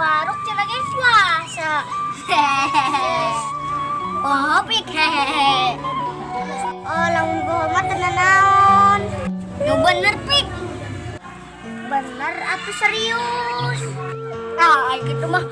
Tabaruk cenah ge puasa. Oh, pik hehehe. Oh, lamun bohong mah teu naon. Nu bener, pik. Bener atau serius? Ah, gitu mah.